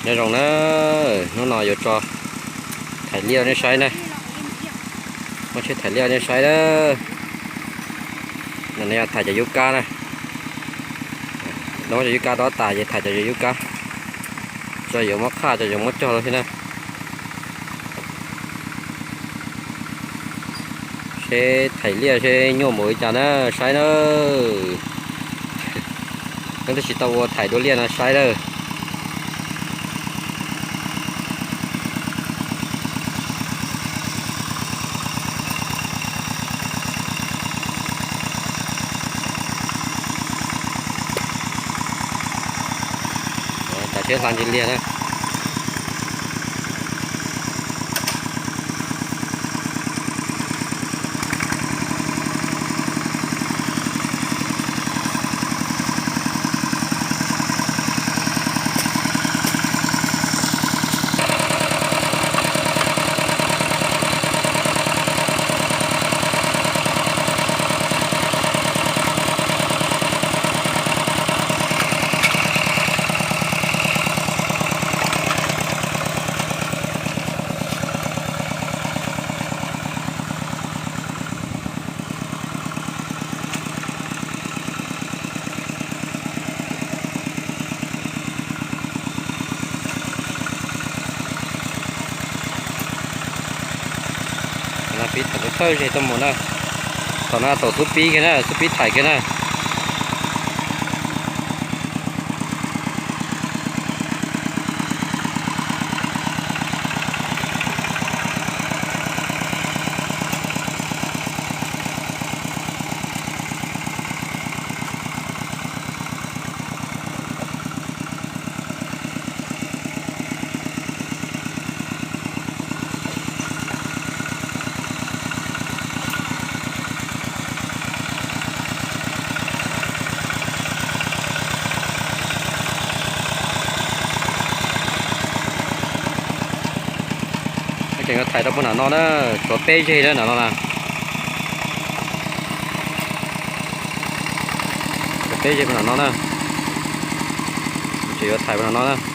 Nyob zoo na, hnub no yuav tso thaim liaj nej saib na. Muab tsheb thaim liaj nej saib na. No yog thaim cov yub kab na. Muab cov yub kab dob tas ces thaim cov yub kab, tso yuav muab qhaj tso yuav muab cog lawm thiab na. Seb thaim liaj seb nyuaj npaum li cas na, saib na. Neb twb tsis tau ua thaim dua liaj no saib na. Tav tsheb hla ntsis liaj na. Pib thaum thawj ze tuaj mus na. Thaum no thaum xub pib kiag na, xub pib thaim kiag na. Tseem yuav thaim rau puag nram no na, tshuav peb zeg na nram no na. Tshuav peb zeg puag nram no na. Tseem yuav thaim puag nram no na.